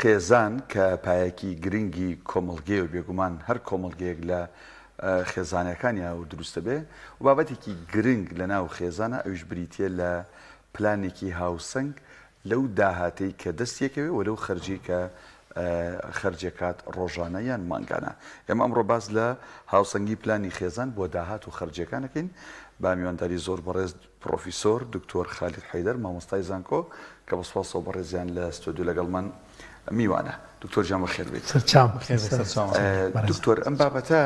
خێزان کە پایەکی گرنگی کۆمەڵگەیە و بێگومان هەر کۆمەڵگەیەک لە خێزانەکانیا و دروست دەبێ و بابەتێکی گرنگ لە ناو خێزانە ئەویش بریتیە لە پلانێکی هاوسەنگ لەو داهاتەی کە دەستیەکەوێ و لەو خەرجیەی کە خەرجەکات ڕۆژانە یان مانگانە. ئێمە ئەمڕۆ باس لە هاوسەنگی پلانی خێزان بۆ داهات و خەرجیەکان ئەکەین بە میوانداری زۆر بەڕێز پڕۆفیسۆر دکتۆر خالید حەیدەر مامۆستای زانکۆ کە بە سوپاسەوە بەڕێزیان لە ستۆدیۆ لەگەڵمان میوانە. دکتۆر گیان بەخێر بێیت. سەرچاوم بەخێر بێی سەرچاوم. دکتۆر ئەم بابەتە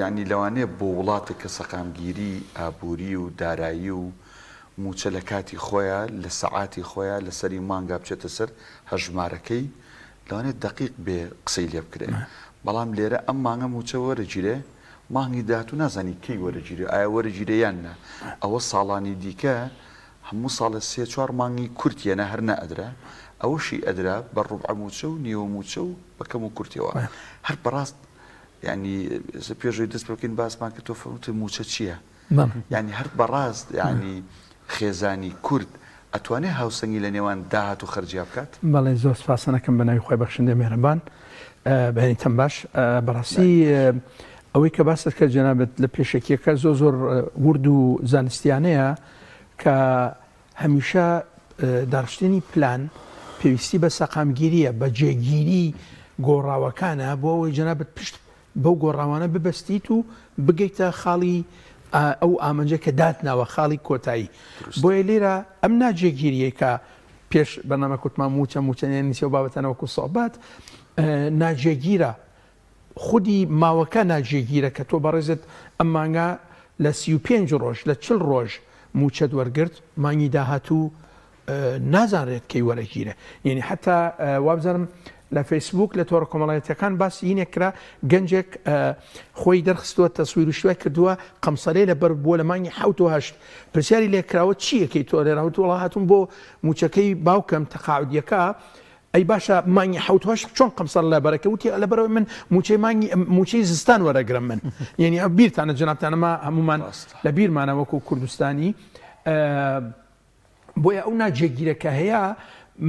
یانی لەوانەیە بۆ وڵاتێک کە سەقامگیری ئابووری و دارایی و مووچە لە کاتی خۆیا لە سەعاتی خۆیا لە سەری مانگا بچێتە سەر هەژمارەکەی لەوانەیە دەقیق بێ قسەی لێ بکرێ بەڵام لێرە ئەم مانگە مووچە وەرەگیرێ مانگی داهاتوو نازانی کەی وەرەگیرێ ئایا وەرەگیرێ یان نا ئەوە ساڵانی دیکە هەموو ساڵێ سێ چوار مانگی کورت یەنە هەر نەئەدرا ئەوەشی ئەدرا بە ڕوبعە مووچە و نیوە مووچە و بە کەم و کورتیەوە هەر بەڕاست یانی پێش ئەوەی دەست پێ بکەین باسمان کرد تۆ فەرمووت مووچە چییە؟ یانی هەر بەڕاست یانی خێزانی کورد ئەتوانێ هاوسەنگی لە نێوان داهات و خەرجیا بکات؟ بەڵێ زۆر سپاستان ئەکەم بە ناوی خوای بەخشندەی مێهرەبان بەیانیتان باش بەڕاستی ئەوەی کە باست کرد جەنابت لە پێشەکیەکە زۆر زۆر ورد و زانستیانەیە کە هەمیشە داڕشتنی پلان پێویستی بە سەقامگیریە بە جێگیری گۆڕاوەکانە بۆ ئەوەی جەنابت پشت بەو گۆڕاوانە ببەستیت و بگەیتە خاڵی ئەو ئامانجە کە داتناوە خاڵی کۆتایی بۆیە لێرە ئەم ناجێگیریەی کە پێش بەرنامە کوتمان موچە موچە نیە و بابەتانە وەکو سۆبات ناجێگیرە خودی ماوەکە ناجێگیرە کە تۆ بەڕێزت ئەم مانگە لە 35 ڕۆژ لە 40 ڕۆژ موچەت وەرگرت مانگی داهاتوو نازانرێت کەی وەرەگیرێ یعنی حتا وابزانم لە فەیسبوک لە تۆڕە کۆمەڵایەتەکان باسی هینێک کرا گەنجێک خۆی دەرخستووە تەسویر و شوای کردووە قەمسەلەی لە بەر بووە لە مانگی حوت و هەشت پرسیاری لێکراوە چیەکەی تۆ لێرا وتی وەڵا هاتووم بۆ موچەکەی باوکم تەقاعدیەکە ئەی باشە مانگی حەوت هەشت چۆن قەمسەڵ لە بەرەکە وتی لەبەرەوەی من موچەی مانگی موچەی زستان وەرەگرم من یعنی ئەو بیرتانە جەنابتانە ما هەمومان لە بیرمانە وەکو کوردستانی بۆیە ئەو ناجێگیرە کە هەیە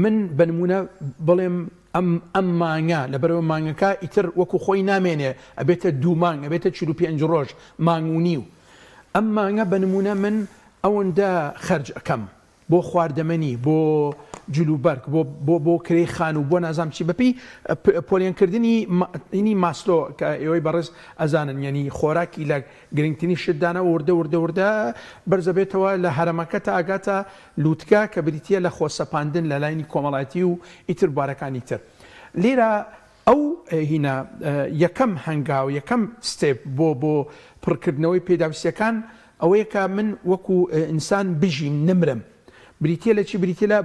من بە نمونە بڵێم ئەم ئەم مانگە لەبەرەوە مانگەکە ئیتر وەکو خۆی نامێنێ ئەبێتە دوو مانگ ئەبێتە 45 ڕۆژ مانگ و نیو ئەم مانگە بە نمونە من ئەوەندە خەرج ئەکەم بۆ خواردەمەنی، بۆ جلوبەرگ، بۆ بۆ بۆ کرێی خانوو، بۆ نازانم چی، بەپێی پۆلێنکردنی ینی ماسلۆ کە ئێوەی بەڕێز ئەزانن یەنی خۆراکی لە گرنگترین شت داناوە وردە وردە وردە بەرزەبێتەوە لە هەرەمەکە تا ئەگاتە لوتکە کە بریتیە لە خۆسەپاندن لە لاینی کۆمەڵایەتی و ئیتر بوارەکانی تر لێرە ئەو هینە یەکەم هەنگاو یەکەم step بۆ بۆ پڕکردنەوەی پێداویستیەکان ئەوەیە کە من وەکو ئینسان بژیم نەمرم بریتیە لە چی بریتیە لە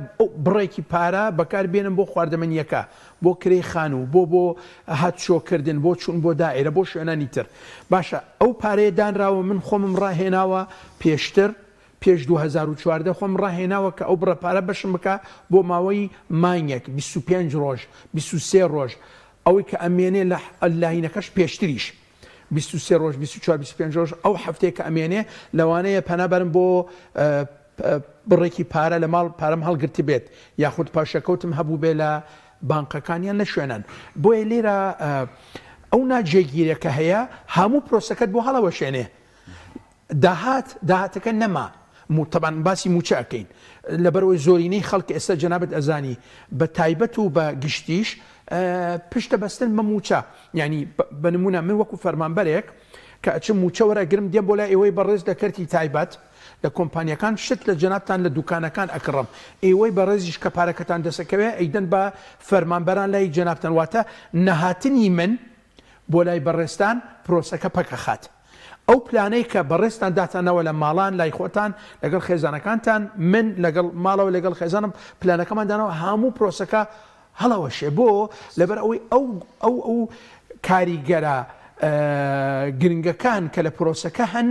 بڕێکی پارە بەکار بێنم بۆ خواردەمەنیەکە بۆ کرێی خانوو بۆ بۆ هاتچۆ کردن بۆ چوون بۆ دائیرە بۆ شوێنانی تر باشە ئەو پارەیە دانراوە من خۆمم ڕاهێناوە پێشتر پێش 2014 خۆم ڕاهێناوە کە ئەو بڕە پارە بەشم بکا بۆ ماوەی مانگێک 25 ڕۆژ 23 ڕۆژ ئەوەی کە ئەمێنێ لە لاینەکەش پێشتریش 23 ڕۆژ 24 25 ڕۆژ ئەو هەفتەیە کە ئەمێنێ لەوانەیە پەنا بەرم بۆ بڕێکی پارە لە ماڵ پارەم هەڵگرتبێت یاخود پاشەکەوتم هەبووبێ لە بانقەکان یان لە شوێنان بۆیە لێرە ئەو ناجێگیرە کە هەیە هەموو پرۆسەکەت بۆ هەڵەوەشێنێ داهات داهاتەکە نەما تەبان باسی موچە ئەکەین لەبەرئەوەی زۆرینەی خەڵک ئێستا جەنابت ئەزانی بە تایبەت و بە گشتیش پشتە بەستن بە موچە یعنی بە نمونە من وەکو فەرمانبەرێک کە ئەچم موچە وەرەگرم دێم بۆ لای ئێوەی بەڕێز لە کەرتی تایبەت لە کۆمپانیەکان شت لە جەنابتان لە دوکانەکان ئەکڕم ئێوەی بەڕێزیش کە پارەکەتان دەسەکەوێ ئەیدەن بە فەرمانبەران لای جەنابتان واتە نەهاتنی من بۆ لای بەڕێزتان پرۆسەکە پەکەخات. ئەو پلانەی کە بەڕێزتان داتانناوە لە ماڵان لای خۆتان لەگەڵ خێزانەکانتان، من لەگەڵ ماڵەوە لەگەڵ خێزانم پلانەکەمان داناوە هەموو پرۆسەکە هەڵەوەشێ بۆ؟ لەبەر ئەوەی ئەو ئەو ئەو کاریگەرە گرنگەکان کە لە پرۆسەکە هەن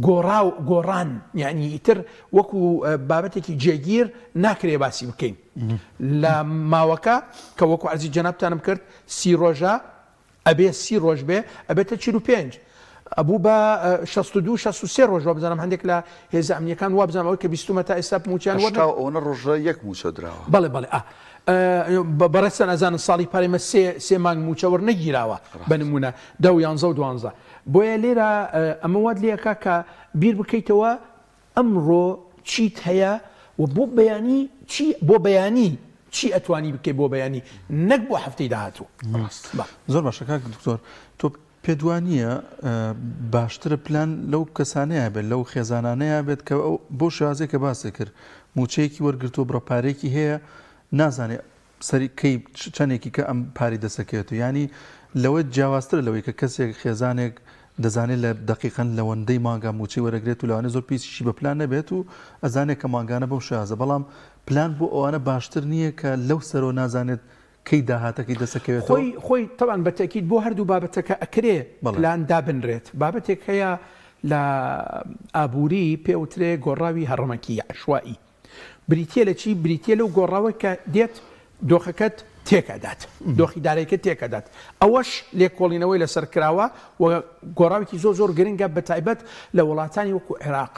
گۆڕاو گۆڕان یعنی ئیتر وەکو بابەتێکی جێگیر ناکرێ باسی بکەین لە ماوەکە کە وەکو عەرزی جەنابتانم کرد سی ڕۆژە ئەبێ سی ڕۆژ بێ ئەبێتە 45 ئەبوو بە 62 63 ڕۆژ وابزانم هەندێک لە هێزە ئەمنیەکان وابزانم ئەوەی کە بیستومە تا ئێستا مووچەیان وەرنە هەشتا و ئەوەنە ڕۆژە یەک مووچە دراوە. بەڵێ بەڵێ ئا. بەڕێزتان ئەزانن ساڵی پار ئێمە سێ سێ مانگ مووچە وەرنەگیراوە بە نموونە دە و یانزە و دوانزە. بۆیە لێرە ئەمە وات لێ ئەکا کە بیر بکەیتەوە ئەمڕۆ چیت هەیە و بۆ بەیانی چی بۆ بەیانی چی ئەتوانی بکەی بۆ بەیانی نەک بۆ هەفتەی داهاتوو. ڕاستە. زۆر باشە کاک دکتۆر تۆ پێت وا نییە باشترە پلان لەو کەسانەیە بێت لەو خێزانانەیە بێت کە ئەو بۆ شێوازێک کە باسی کرد موچەیەکی وەرگرتووە بڕە پارێکی هەیە نازانێ سەری کەی چەندێکی کە ئەم پاری دەسەکەوێت و ینی لەوە جیاوازترە لەوەی کە کەسێک خێزانێک دەزانێت لە دقیقەن لەوەندەی مانگا موچەی وەرەگرێت و لەوانەیە زۆر پێویستیشی بە پلان نەبێت و ئەزانێت کە مانگانە بەم شێوازە بەڵام پلان بۆ ئەوانە باشتر نییە کە لەو سەرەوە نازانێت کەی داهاتەکەی دەسەکەوێتەوە؟ خۆی خۆی تەبعەن بە تەئکید بۆ هەردوو بابەتەکە ئەکرێ پلان دابنرێت. بابەتێک هەیە لە ئابووری پێ وترێ گۆڕاوی هەڕەمەکی، عشوائیی. بریتییە لە چی؟ بریتییە لەو گۆڕاوەی کە دێت دۆخەکەت تێک ئەدات، دۆخی داراییکەت تێک ئەدات. ئەوەش لێکۆڵینەوەی لەسەر کراوە و گۆڕاوێکی زۆر زۆر گرنگە بەتایبەت لە وڵاتانی وەکو عێراق،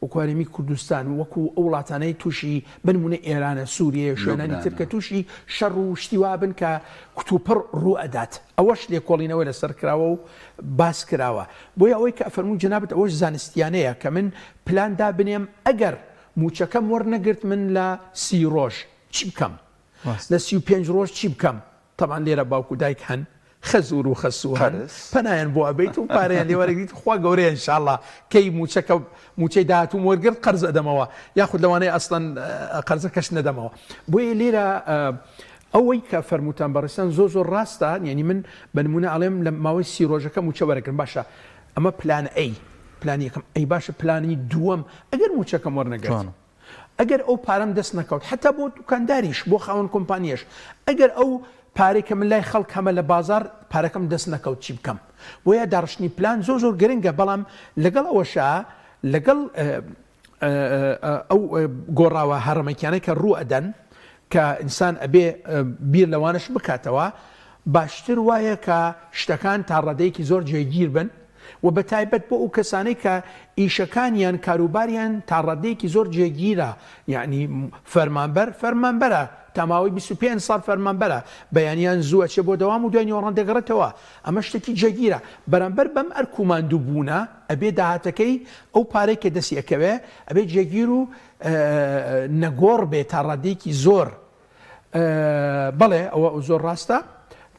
وەکو هەرێمی کوردستان و وەکو ئەو وڵاتانەی تووشی بە نموونە ئێرانە، سووریەیە، شوێنانی تر کە تووشی شەڕ و شتی وا بن کە کوتوپڕ ڕوو ئەدات. ئەوەش لێکۆڵینەوەی لەسەر کراوە و باس کراوە. بۆیە ئەوەی کە ئەفەرمووی جەنابت ئەوەش زانستیانەیە کە من پلان دابنێم ئەگەر مووچەکەم وەرنەگرت من لە سی ڕۆژ چی بکەم؟ لە 35 ڕۆژ چی بکەم؟ تەبعەن لێرە باوک و دایک هەن خەزور و خەسوو هەن پەنایان بۆ ئەبەیت و پارەیان لێ وەرەگریت خوا گەورەیە ان شاءاللە کەی مووچەکە مووچەی داهاتووم وەرگرت قەرز ئەدەمەوە یاخود لەوانەیە ئەسڵەن قەرزەکەش نەدەمەوە بۆیە لێرە ئەوەی کە فەرمووتان بەڕێزتان زۆر زۆر ڕاستە یعنی من بە نموونە ئەڵێم لە ماوەی سی ڕۆژەکە مووچە وەرەگرم باشە ئەمە پلان ئەی پلانی یەکەم ئەی باشە پلانی دووەم ئەگەر مووچەکەم وەرنەگرت ئەگەر ئەو پارەم دەست نەکەوت حتا بۆ دوکانداریش بۆ خاوەن کۆمپانیەش ئەگەر ئەو پارەی کە من لای خەڵک هەمە لە بازار پارەکەم دەست نەکەوت چی بکەم بۆیە داڕشتنی پلان زۆر زۆر گرنگە بەڵام لەگەڵ ئەوەشا لەگەڵ ئەو گۆڕاوە هەڕەمەکیانەی کە ڕوو ئەدەن کە ئینسان ئەبێ بیر لەوانەش بکاتەوە باشتر وایە کە شتەکان تا ڕادەیەکی زۆر جێگیر بن و بە تایبەت بۆ ئەو کەسانەی کە ئیشەکانیان کاروباریان تا ڕادەیەکی زۆر جێگیرە یعنی فەرمانبەر فەرمانبەرە تا ماوەی 25 ساڵ فەرمانبەرە بەیانیان زوو ئەچێ بۆ دەوام و دوای نیوەڕان دەگەڕێتەوە ئەمە شتێکی جێگیرە بەرامبەر بەم ئەرک و ماندووبوونە ئەبێ داهاتەکەی ئەو پارەی کە دەستی ئەکەوێ ئەبێ جێگیر و نەگۆڕ بێ تا ڕادەیەکی زۆر بەڵێ ئەوە زۆر ڕاستە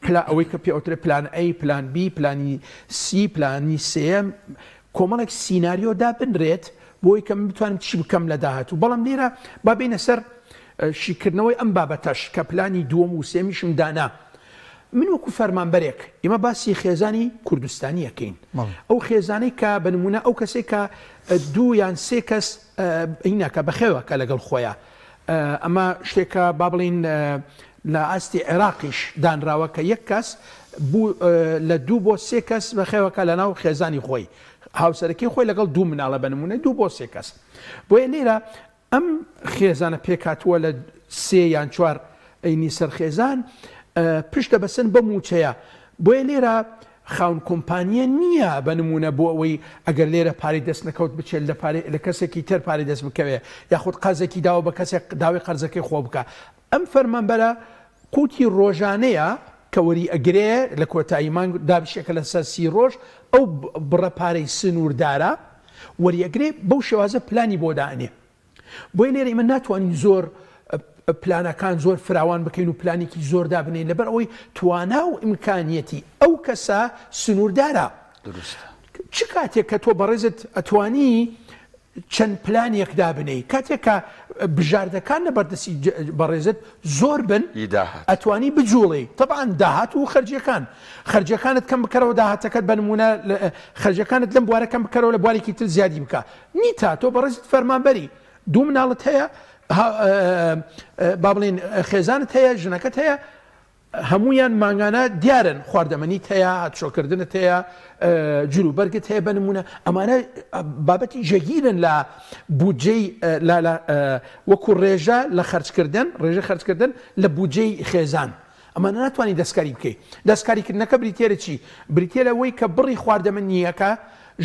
پلا ئەوەی کە پێ ئەوترێ پلان ئەی پلان بی پلانی سی پلانی سێم کۆمەڵێک سیناریۆ دابنرێت بۆی کە من بتوانم چی بکەم لە داهاتوو بەڵام لێرە با بینە سەر شیکردنەوەی ئەم بابەتەش کە پلانی دووەم و سێمیشم دانا من وەکو فەرمانبەرێک ئێمە باسی خێزانی کوردستانی ئەکەین ئەو خێزانەی کە بە نمونە ئەو کەسێک کە دوو یان سێ کەس هیناکە بەخێوەکە لەگەڵ خۆیان ئەمە شتێکە با بڵین لە ئاستی عێراقیش دانراوە کە یەک کەس لە دوو بۆ سێ کەس بەخێوەکە لە ناو خێزانی خۆی هاوسەرەکەی خۆی لەگەڵ دوو مناڵە بە نمونە دوو بۆ سێ کەس بۆیە لێرە ئەم خێزانە پێکهاتووە لە سێ یان چوار ەینی سەر خێزان پشت دەبەستن بەم مووچەیە، بۆیە لێرە خاوەن کۆمپانیە نییە بە نموونە بۆ ئەوەی ئەگەر لێرە پارەی دەست نەکەوت بچێت لە پارەی لە کەسێکی تر پارەی دەست بکەوێ یاخود قەرزێکی داوە بە کەسێک داوای قەرزەکەی خۆ بکا ئەم فەرمانبەرە قوتی ڕۆژانەیە کە وەری ئەگرێ لە کۆتایی مانگ دابشێکە لەسەر سی ڕۆژ ئەو بڕە پارەی سنووردارە وەریئەگرێ بەو شێوازە پلانی بۆ دائەنێ بۆیە لێرە ئیمە ناتوانین زۆر پلانەکان زۆر فراوان بکەین و پلانێکی زۆر دابنێین لەبەر ئەوەی توانا و ئیمکانیەتی ئەو کەسە سنووردارە دروستە چ کاتێک کە تۆ بەڕێزت ئەتوانی چەند پلانێک دابنێی کاتێک کە بژاردەکان لە بەردەستی بەڕێزت زۆر بن ی داهات. ئەتوانی بجوڵێی تەبعەن داهات و خەرجیەکان خەرجیەکانت کەم بکەرەوە داهاتەکەت بە نمونە خەرجیەکانت لەم بوارە کەم بکەرەوە لە بوارێکی تر زیادی بکە نیتە تۆ بەڕێزت فەرمانبەری دوو مناڵت هەیە با بڵێین خێزانت هەیە ژنەکەت هەیە هەموویان مانگانە دیارن، خواردەمەنیت هەیە، هاتوچۆکردنت هەیە، جلوبەرگت هەیە بە نموونە، ئەمانە بابەتی جێگیرن لە بودجەی لە لە وەکو ڕێژە لە خەرجکردن، ڕێژەی خەرجکردن لە بودجەی خێزان. ئەمانە ناتوانی دەستکاری بکەی. دەستکاریکردنەکە بریتییە لە چی؟ بریتییە لەوەی کە بڕی خواردەمەنییەکە،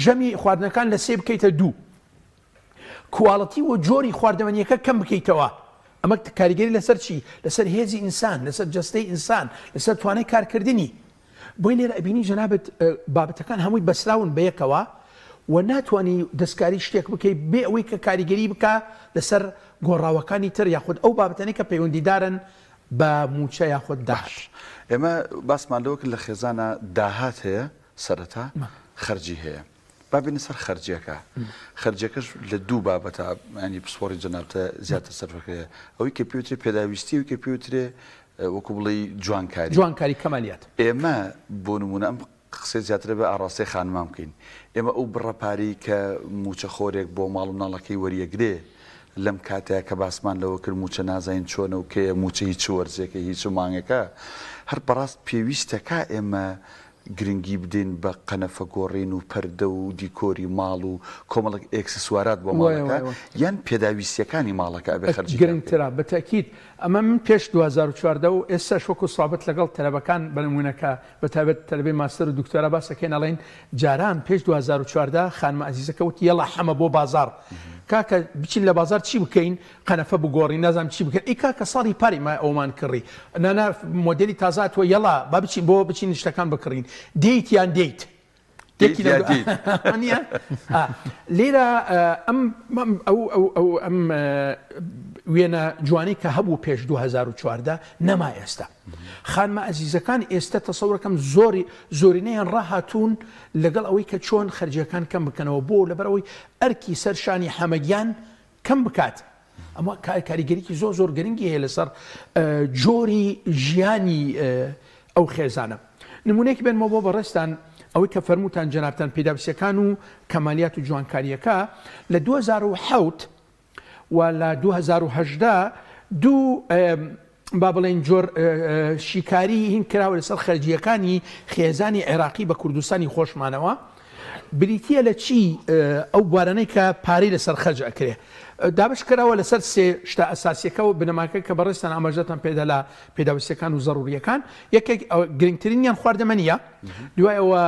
ژەمی خواردنەکان لە سێ بکەیتە دوو. کواڵتی و جۆری خواردەمەنیەکە کەم بکەیتەوە. ئەمە کاریگەری لەسەر چی؟ لەسەر هێزی ئینسان، لەسەر جەستەی ئینسان، لەسەر توانای کارکردنی. بۆیە لێرە ئەبینی جەنابت بابەتەکان هەمووی بەسراون بەیەکەوە و ناتوانی دەستکاری شتێک بکەی بێ ئەوەی کە کاریگەری بکا لەسەر گۆڕاوەکانی تر یاخود ئەو بابەتانەی کە پەیوەندیدارن بە مووچە یاخود داهات. باش ئێمە باسمان لەوە کرد لە خێزانا داهات هەیە سەرەتا خەرجی هەیە با بێینە سەر خەرجیەکە خەرجیەکەش لە دوو بابەتە ینی پسپۆڕی جەنابتە زیاتر سەرفەکەیە ئەوەی کە پێوترێ پێداویستی و کە پێوترێ وەکو بڵێی جوانکاری. جوانکاری کەمالیات. ئێمە بۆ نموونە ئەم قسەی زیاترە بە ئاڕاستەی خانمان بکەین ئێمە ئەو بڕە پارەی کە مووچەخۆرێک بۆ ماڵ و مناڵەکەی وەریەگرێ لەم کاتەیا کە باسمان لەوە کرد مووچە نازانین چۆنە و کەیە مووچە هی چ وەرزێکە هی چ مانگێکە هەر بەڕاست پێویستە کا ئێمە گرنگی بدەین بە قەنەفە گۆڕین و پەردە و دیکۆری ماڵ و کۆمەڵێک ئێکسسوارات بۆ ماڵەکە یان پێداویستیەکانی ماڵەکە ئەبێ خەرجی کە بکەین؟ گرنگترە بە تەئکید. ئەمە من پێش 2014 و ئێستاش وەکو سابت لەگەڵ تەلەبەکان بە نموونە کە بە تایبەت تەلەبەی ماستەر و دکتۆرا باس ئەکەین ئەڵێین جاران پێش 2014 خانمە ئەزیزەکە وتی یەڵا حەمە بۆ بازاڕ کاکە بچین لە بازاڕ چی بکەین قەنەفە بگۆڕین نازانم چی بکەین ئەی کاکە ساڵی پار ئێمە ئەومان کڕی نانا مۆدێلی تازە هاتووە یەڵا با بچین بۆ بچین شتەکان بکڕین دێیت یان دێیت دێیت یا دێیت نییە لێرە ئەم ئەو ئەو ئەو ئەم وێنە جوانی کە هەبوو پێش 2014 نەما ئێستا خانمە ئەزیزەکان ئێستا تەسەورەکەم زۆری زۆرینەیان ڕاهاتوون لەگەڵ ئەوەی کە چۆن خەرجیەکان کەم بکەنەوە بۆ لەبەرەوەی ئەرکی سەر شانی حەمەگیان کەم بکات ئەمە کاریگەریی زۆر زۆر گرنگی هەیە لەسەر جۆری ژیانی ئەو خێزانە نمونەیەکی بێنمەوە بۆ بەڕێزتان ئەوەی کە فەرمووتان جەنابتان پێداویستیەکان و کەمالیات و جوانکاریەکە لە 2007 و لە 2018 دوو با بڵێین جۆر شیکاری هین کراوە لەسەر خەرجییەکانی خێزانی عێراقی بە کوردستانی خۆشمانەوە بریتییە لە چی ئەو بوارانەی کە پارەی لەسەر خەرج ئەکرێ دابش کراوە لەسەر سێ شتە ئەساسیەکە و بنەماکە کە بەڕێزتان ئاماژەتان پێدا لە پێداویستیەکان و زەڕوریەکان یەکێک گرنگترینیان خواردەمەنیە دوای ئەوە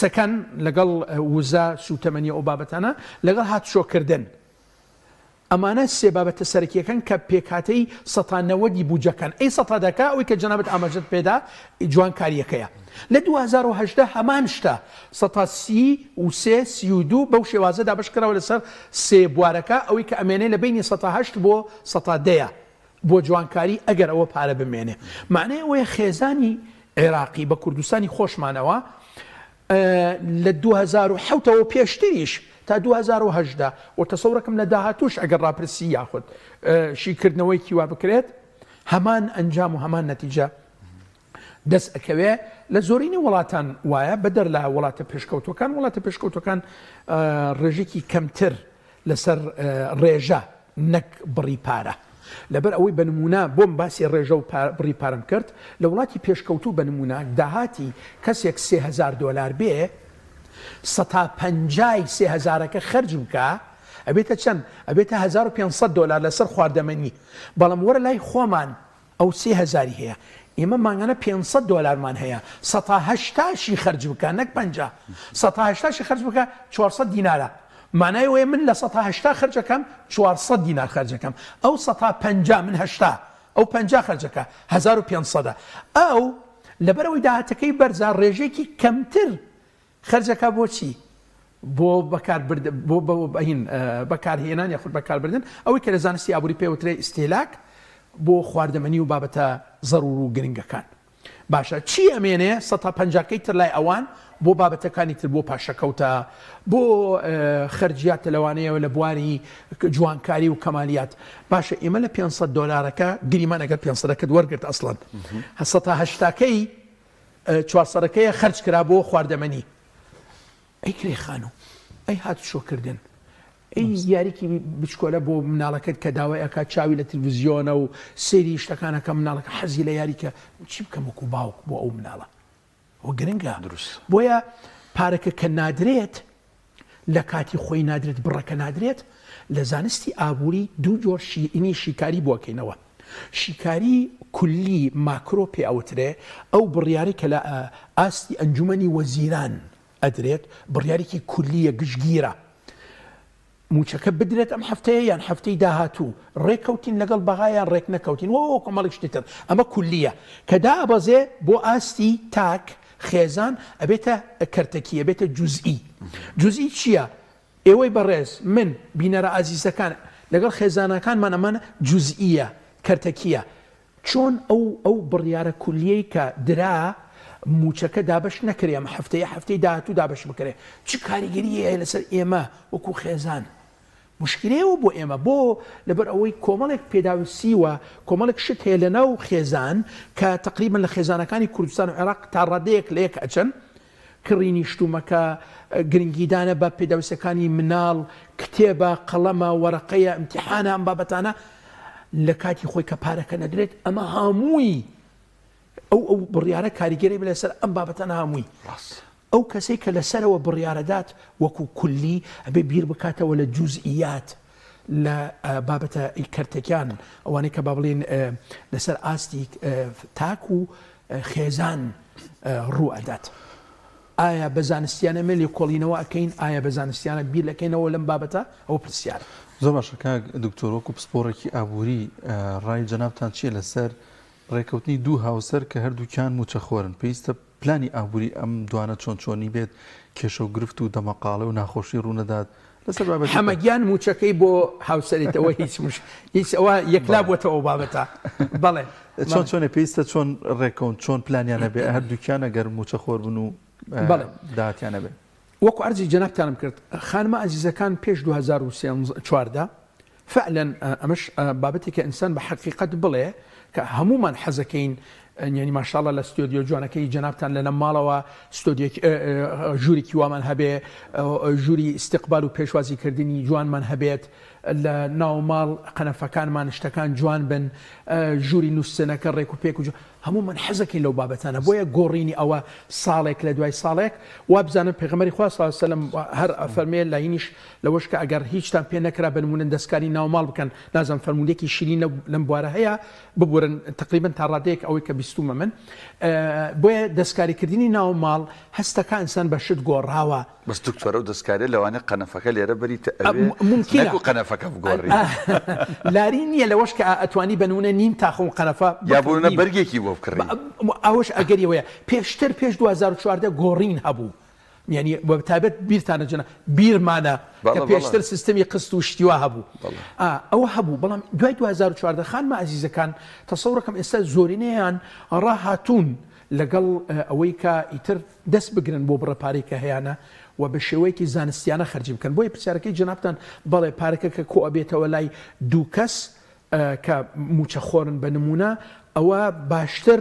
سەکەن لەگەڵ وزە سوتەمەنی ئەو بابەتانە لەگەڵ هاتوچۆکردن ئەمانە سێ بابەتە سەرەکییەکەن کە پێکهاتەی سەتا نەوەدی بوجەکەن. ئەی سەتا دەکە، ئەوەی کە جەنابت ئاماژەت پێدا جوانکارییەکەیە. لە 2018 هەمان شتە، سەتا 33، 32 بەو شێوازە دابەش کراوە لەسەر سێ بوارەکە، ئەوەی کە ئەمێنێ لە بەینی سەتا هەشت بۆ سەتا دەیە بۆ جوانکاری ئەگەر ئەوە پارە بمێنێ. مەعنای ئەوەیە خێزانی عێراقی بە کوردستانی خۆشمانەوە لە 2007 ەوە پێشتریش تا 2018 و تەسەورەکەم لە داهاتووش ئەگەر ڕاپرسی یاخود شیکردنەوەیەکی وا بکرێت هەمان ئەنجام و هەمان نەتیجە دەست ئەکەوێ لە زۆرینەی وڵاتان وایە بەدەر لە وڵاتە پێشکەوتوەکان وڵاتە پێشکەوتوەکان ڕێژێکی کەمتر لەسەر ڕێژە نەک بڕی پارە. لەبەر ئەوەی بە نموونە بۆم باسی ڕێژە و بڕی پارەم کرد، لە وڵاتی پێشکەوتوو بە نموونە داهاتی کەسێک 3000 دۆلار بێ سەتا پەنجای سێ هەزارەکە خەرج بکا ئەبێتە چەند؟ ئەبێتە 1500 دۆلار لەسەر خواردەمەنی. بەڵام وەرە لای خۆمان ئەو سێ هەزاری هەیە ئێمە مانگانە 500 دۆلارمان هەیە سەتا هەشتاشی خەرج بکە نەک پەنجا سەتا هەشتاشی خەرج بکە 400 دینارە مانای ئەوەیە من لە سەتا هەشتا خەرجەکەم 400 دینار خەرجەکەم ئەو سەتا پەنجا من هەشتا ئەو پەنجا خەرجەکە 1500 ئەو لەبەرئەوەی داهاتەکەی بەرزە ڕێژەیەکی کەمتر خەرجەکە بۆ چی؟ بۆ بەکاربرد بۆ هین بەکارهێنان یاخود بەکاربردن ئەوەی کە لە زانستی ئابووری پێ وترێ ئیستیهلاک بۆ خواردەمەنی و بابەتە زەرور و گرنگەکان. باشە چی ئەمێنێ سەتا پەنجاکەی تر لای ئەوان بۆ بابەتەکانی تر بۆ پاشەکەوتە بۆ خەرجیاتە لەوانەیە لە بواری جوانکاری و کەمالیات باشە ئێمە لە 500 دۆلارەکە گریمان ئەگەر 500ەکەت وەرگرت ئەسڵەن سەتا هەشتاکەی چوارسەدەکەیە خەرج کرا بۆ خواردەمەنی ئەی کرێ خانوو ئەی هاتوچۆکردن ئەی یاریکی بچکۆلە بۆ مناڵەکەت کە داوای ئەکات چاوی لە تلویزیۆنە و سەیری شتەکان ئەکا مناڵەکە حەزی لە یاریکە چی بکەم وەکو باوک بۆ ئەو مناڵە ئەوە گرنگە دروست بۆیە پارەکە کە نادرێت لە کاتی خۆی نادرێت بڕەکە نادرێت لە زانستی ئابووری دوو جۆر شیئنی شیکاری بۆ ئەکەینەوە شیکاری کولی ماکرۆ پێ ئەوترێ ئەو بڕیارەی کە لە ئاستی ئەنجومەنی وەزیران ئەدرێت بڕیارێکی کولیە گشتگیرە. مووچەکە بدرێت ئەم هەفتەیە یان هەفتەی داهاتوو، ڕێککەوتین لەگەڵ بەغا یان ڕێکنەکەوتین و کۆمەڵێک شتی تر. ئەمە کولییە. کە دائەبەزێ بۆ ئاستی تاک، خێزان، ئەبێتە کەرتەکی، ئەبێتە جوزئی. جوزئی چییە؟ ئێوەی بەڕێز، من، بینەرە ئازیزەکان، لەگەڵ خێزانەکانمان ئەمانە جوزئییە، کەرتەکییە. چۆن ئەو ئەو بڕیارە کولیەی کە درا مووچەکە دابەش نەکرێ ئەم هەفتەیە هەفتەی داهاتوو دابەش بکرێ چ کاریگەریی هەیە لەسەر ئێمە وەکو خێزان؟ موشکیلەیەوە بۆ ئێمە بۆ لەبەر ئەوەی کۆمەڵێک پێداویستی و کۆمەڵێک شت هەیە لە ناو خێزان کە تەقریبەن لە خێزانەکانی کوردستان و عێراق تا ڕادەیەک لە یەک ئەچن کڕینی شتومەکە، گرنگیدانە بە پێداویستیەکانی مناڵ، کتێبە، قەڵەمە، وەرەقەیە، ئیمتیحانە، ئەم بابەتانە لە کاتی خۆی کە پارەکە نەدرێت ئەمە هەمووی ئەو ئەو بڕیارە کاریگەری بێ لەسەر ئەم بابەتانە هەمووی. ئەو کەسەی کە لەسەرەوە بڕیارەدات وەکو کولی ئەبێ بیر بکاتەوە لە جوزئیات لە بابەتە کەرتەکان ئەوانەی کە با بڵێین لەسەر ئاستی تاک و خێزان ڕوو ئەدات. ئایا بە زانستیانە مە لێکۆڵینەوە ئەکەین؟ ئایا بە زانستیانە بیر لەکەینەوە لەم بابەتە؟ ئەوە پرسیارە. زۆر باشە کاک دکتۆر وەکو پسپۆڕێکی ئابووری ڕای جەنابتان چییە لەسەر ڕێکەوتنی دوو هاوسەر کە هەردووکیان مووچەخۆرن پێویستە پلانی ئابووری ئەم دوانە چۆن چۆنی بێت کێشە و گرفت و دەمەقاڵێ و ناخۆشی ڕوونەدات لەسەر بابەتی حەمە گیان مووچەکەی بۆ هاوسەریتەوە هیچ مش هیچ ئەوە یەکلا بووەتەوە ئەو بابەتە بەڵێ چۆن چۆنە پێویستە چۆن ڕێکەون چۆن پلانیان هەبێ هەردووکیان ئەگەر مووچەخۆر بن و بەڵێ داهاتیان هەبێ. وەکو عەرزی جەنابتانم کرد خانمە ئازیزەکان پێش 2014 فعلا ئەمەش بابەتێکە ئینسان بە حەقیقەت بڵێ کە هەموومان حەزەکەین یعنی ماشاءاللە لە ستۆدیۆ جوانەکەی جەنابتان لە ماڵەوە ستۆدیۆ ژوورێکی وامان هەبێ ژووری ئیستیقبال و پێشوازیکردنی جوانمان هەبێت لە ناو ماڵ قەنەفەکانمان شتەکان جوان بن ژووری نووسنەکە ڕێک و پێک و هەموومان حەزەکەین لەو بابەتانە بۆیە گۆڕینی ئەوە ساڵێک لە دوای ساڵێک وابزانم پێغەمبەری خوا صلی اللە علیە وسلم هەر ئەفەرمێ لاینیش لەوەش کە ئەگەر هیچتان پێ نەکرا بە نموونە دەستکاری ناوماڵ بکەن نازانم فەرموودەیەکی شیرین لەم بوارە هەیە ببورن تقریبا تا ڕادەیەک ئەوەی کە بیستومە من بۆیە دەستکاریکردنی ناوماڵ هەستەکە ئینسان بە شت گۆڕاوە. بەس دکتۆر ئەو دەستکاریە لەوانەیە قەنەفەکە لێرە بەریتە ئەوێ مومکینە نەکو قەنەفەکە بگۆڕی. لاری نییە لەوەش کە ئەتوانی بە نموونە نیم تاقم قەنەفە یا بۆ نموونە بەرگێکی بۆ بکڕی. ئەوەش ئەگەری ئەوەیە پێشتر پێش 2014 گۆڕین هەبوو یانی بە تایبەت بیرتانە جەنا بیرمانە کە پێشتر سیستمی قست و شتی وا هەبوو ئەوە هەبوو بەڵام دوای 2014 خانمە ئازیزەکان تەسەورەکەم ئێستا زۆرینەیان ڕاهاتوون لەگەڵ ئەوەی کە ئیتر دەست بگرن بۆ بڕە پارەی کە هەیانە و بە شێوەیەکی زانستیانە خەرجی بکەن بۆیە پرسیارەکەی جەنابتان بەڵێ پارەکە کە کۆ ئەبێتەوە لای دوو کەس کە مووچەخۆرن بە نموونە ئەوە باشتر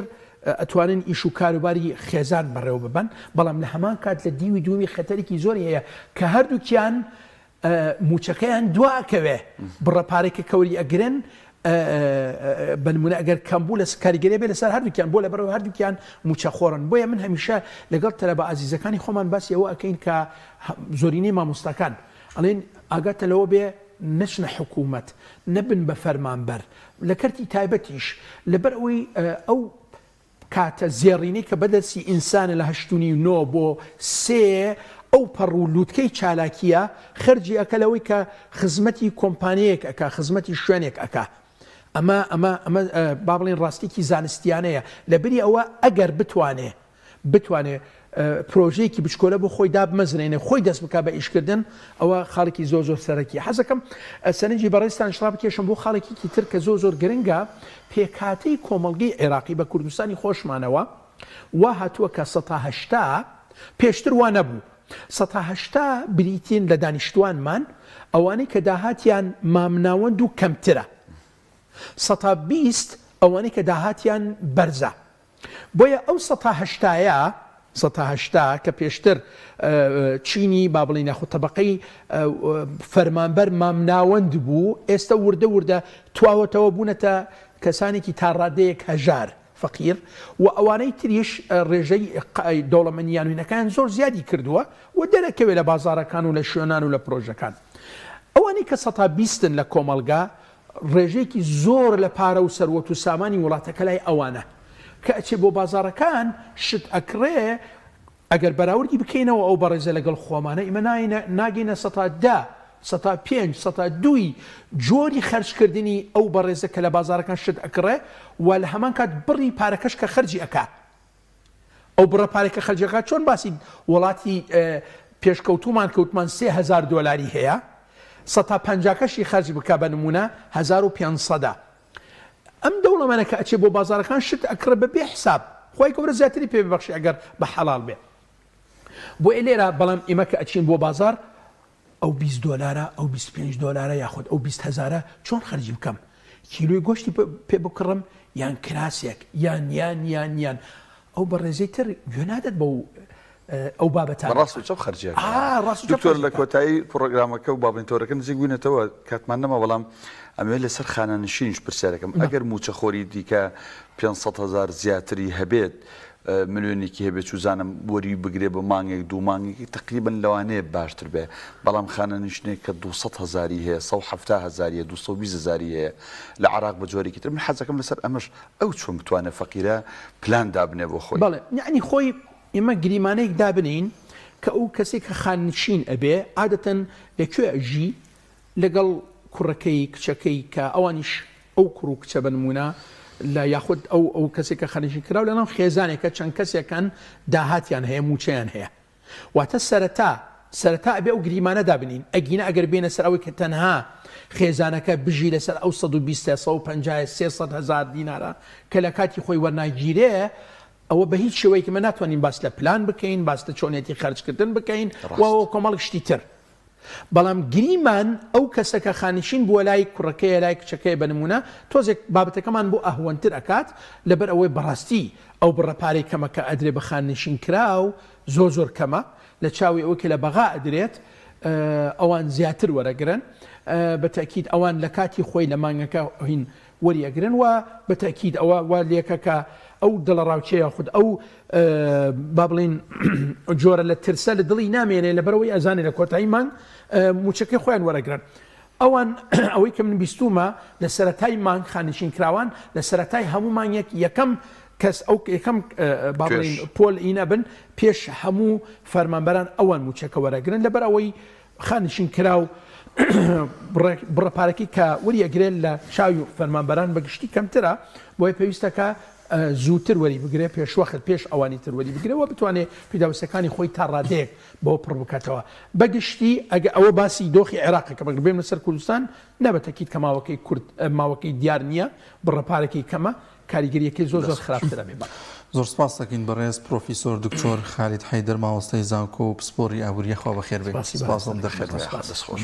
ئەتوانن ئیش و کاروباری خێزان بەڕێوە ببەن بەڵام لە هەمان کات لە دیوی دووەمی خەتەرێکی زۆری هەیە کە هەردووکیان مووچەکەیان دوا ئەکەوێ بڕە پارەی کە کەوری ئەگرن بە نمونە ئەگەر کەم بوو لە کاریگەری بێ لەسەر هەردووکیان بۆ لەبەرەوە هەردووکیان مووچەخۆرن بۆیە من هەمیشە لەگەڵ تەلەبە ئازیزەکانی خۆمان باسی ئەوە ئەکەین کە زۆرینەی مامۆستاکان ئەڵێن ئاگاتە لەوە بێ نەچنە حکوومەت نەبن بە فەرمانبەر لە کەرتی تایبەتیش لەبەر ئەوەی ئەو کاتە زێڕینەی کە بەدەستی ئینسانە لە هەشت و نیو نۆ بۆ سێ ئەو پەڕ و لوتکەی چالاکییە خەرجی ئەکا لەوەی کە خزمەتی کۆمپانیەیەک ئەکا خزمەتی شوێنێک ئەکا ئەمە ئەمە ئەمە با بڵێین ڕاستیەکی زانستیانەیە لەبری ئەوە ئەگەر بتوانێ بتوانێ پرۆژەیەکی بچکۆلە بۆ خۆی دابمەزرێنێ خۆی دەست بکا بە ئیشکردن ئەوە خاڵێکی زۆر زۆر سەرەکیە حەزەکەم سەرنجی بەڕێزتانیش ڕابکێشم بۆ خاڵێکیکی تر کە زۆر زۆر گرنگە پێکهاتەی کۆمەڵگەی عێراقی بە کوردستانی خۆشمانەوە وا هاتووە کە سەتا 80 پێشتر وا نەبوو سەتا 80 بریتین لە دانیشتوانمان ئەوانەی کە داهاتیان مامناوەند و کەمترە سەتا 20 ئەوانەی کە داهاتیان بەرزە بۆیە ئەو سەتا هەشتایە، سەتا 80، کە پێشتر چینی با بڵێین یاخود تەبەقەی فەرمانبەر مامناوەند بوو، ئێستە وردە وردە تواوەتەوە بوونەتە کەسانێکی تا ڕادەیەک هەژار، فەقیر، و ئەوانەی تریش ڕێژەی دەوڵەمەندی یان وینەکانیان زۆر زیادی کردووە و دەرەکەوێ لە بازاڕەکان و لە شوێنان و لە پرۆژەکان. ئەوانەی کە سەتا بیستن لە کۆمەڵگا ڕێژەیەکی زۆر لە پارە و سەروەت و سامانی وڵاتەکە لای ئەوانە. کە ئەچێ بۆ بازاڕەکان شت ئەکڕێ، ئەگەر بەراوردی بکەینەوە ئەو بەڕێزە لەگەڵ خۆمانە ئیمە ناگەینە سەتا دە. سەتا پێنج سەتا دووی جۆری خەرجکردنی ئەو بەڕێزە کە لە بازاڕەکان شت ئەکڕێ و لە هەمان کات بڕی پارەکەش کە خەرجی ئەکا ئەو بڕە پارەی کە خەرجی ئەکا چۆن باسی وڵاتی پێشکەوتوومان کەوتمان 3000 دۆلاری هەیە سەتا پەنجاکەشی خەرج بکا بە نمونە 1500 ئەم دەوڵەمەنە کە ئەچێ بۆ بازاڕەکان شت ئەکڕێ بە بێ حساب خوای گەورە زیاتری پێ ببەخشێ ئەگەر بە حەڵاڵ بێ بۆیە لێرە بەڵام ئێمە کە ئەچین بۆ بازاڕ ئەو 20 دۆلارە ئەو 25 دۆلارە یاخود ئەو 20 هەزارە چۆن خەرجی بکەم کیلۆی گۆشتی پێ بکڕم یان کراسێک یان یان یان یان ئەو بەڕێزەی تر گوێ نادات بەو ئەو بابەتانە. ڕاست و چەپ خەرجی ئەکا. ئا ڕاست و چەپ دکتۆر لە کۆتایی پڕۆگرامەکە و بابەنی تەوەرەکە نزیک بووینەتەوە کاتمان نەما بەڵام ئەمەوێت لەسەر خانەنشینیش پرسیارەکەم ئەگەر مووچەخۆری دیکە 500 هەزار زیاتری هەبێت ملیۆنێکی هەبێت چوزانم وەری بگرێ بە مانگێک دوو مانگێکی تقریبن لەوانەیە باشتر بێ بەڵام خانەنشینێک کە 200 هەزاری هەیە 170 هەزاری هەیە 220 هەزاری هەیە لە عراق بە جۆرێکی تر من حەزەکەم لەسەر ئەمەش ئەو چۆن بتوانێت فەقیرە پلان دابنێ بۆ خۆی؟ بەڵێ یەعنی خۆی ئێمە گریمانەیەک دابنێین کە ئەو کەسەی کە خاننشین ئەبێ عادەتەن لە کوێ ئەژی لەگەڵ کوڕەکەی کچەکەی کە ئەوانیش ئەو کوڕ و کچە بە نموونە لە یاخود ئەو ئەو کەسێک کە خاننشین کراو لەناو خێزانێکە چەند کەسێکن داهاتیان هەیە مووچەیان هەیە واتە سەرەتا سەرەتا ئەبێ ئەو گریمانە دابنین ئەگینا ئەگەر بێنە سەر ئەوەی کە تەنها خێزانەکە بژی لەسەر ئەو 120 150 300 هەزار دینارە کە لە کاتی خۆی وەرناگیرێ ئەوە بە هیچ شێوەیەک ئمە ناتوانین باس لە پلان بکەین باس لە چۆنیەتی خەرجکردن بکەین و کۆمەڵک شتی تر بەڵام گریمان ئەو کەسە کە خانشین بووە لای کوڕەکەیە لای کچەکەیە بە نموونە تۆزێک بابەتەکەمان بۆ ئەهوەنتر ئەکات لەبەر ئەوەی بەڕاستی ئەو بڕە پارەی کەمە کە ئەدرێ بە خاننشین کراو زۆر زۆر کەمە لە چاوی ئەوەی کە لە بەغا ئەدرێت ئەوان زیاتر وەرەگرن بە تەئکید ئەوان لە کاتی خۆی لە مانگەکە هین وەری ئەگرن و بە تەئکید ئەوە وا لێکە کە ئەو دڵەڕاوکێ یاخود ئەو با بڵێین جۆرە لە ترسە لە دڵی نامێنێ لەبەرئەوەی ئەزانێ لە کۆتایی مانگ موچەکەی خۆیان وەرەگرن ئەوان ئەوەی کە من بیستومە لە سەرەتای مانگ خانشین کراوان لە سەرەتای هەموو مانگێک یەکەم کەس ئەو یەکەم با بڵێین پۆل ئینە بن پێش هەموو فەرمانبەران ئەوان موچەکە وەرەگرن لەبەر ئەوەی خانشین کراو بڕە پارەکەی کە وەری ئەگرێت لە چاوی فەرمانبەران بە گشتی کەمترە، بۆیە پێویستە کە زووتر وەری بگرێت پێشوەخت پێش ئەوانی تر وەری بگرێت و بتوانێت پێداویستیەکانی خۆی تا ڕادەیەک بەوە پڕ بکاتەوە. بە گشتی ئەگە ئەوە باسی دۆخی عێراقە کە بەگەر بێمە سەر کوردستان نا بە تەکید کە ماوەکەی کورت ماوەکەی دیار نییە بڕە پارەکەی کەمە کاریگەریەکەی زۆر زۆر خراپتر ئەبێ. بەڵێ. زۆر سپاست دەکەین بەڕێز پرۆفیسۆر دکتۆر خالید حەیدەر مامۆستای زانکۆ و پسپۆڕی ئابووری یاخوا بەخێر بێی سپاسی سپاس بەڕێزتان دەکەم. دەست خۆش.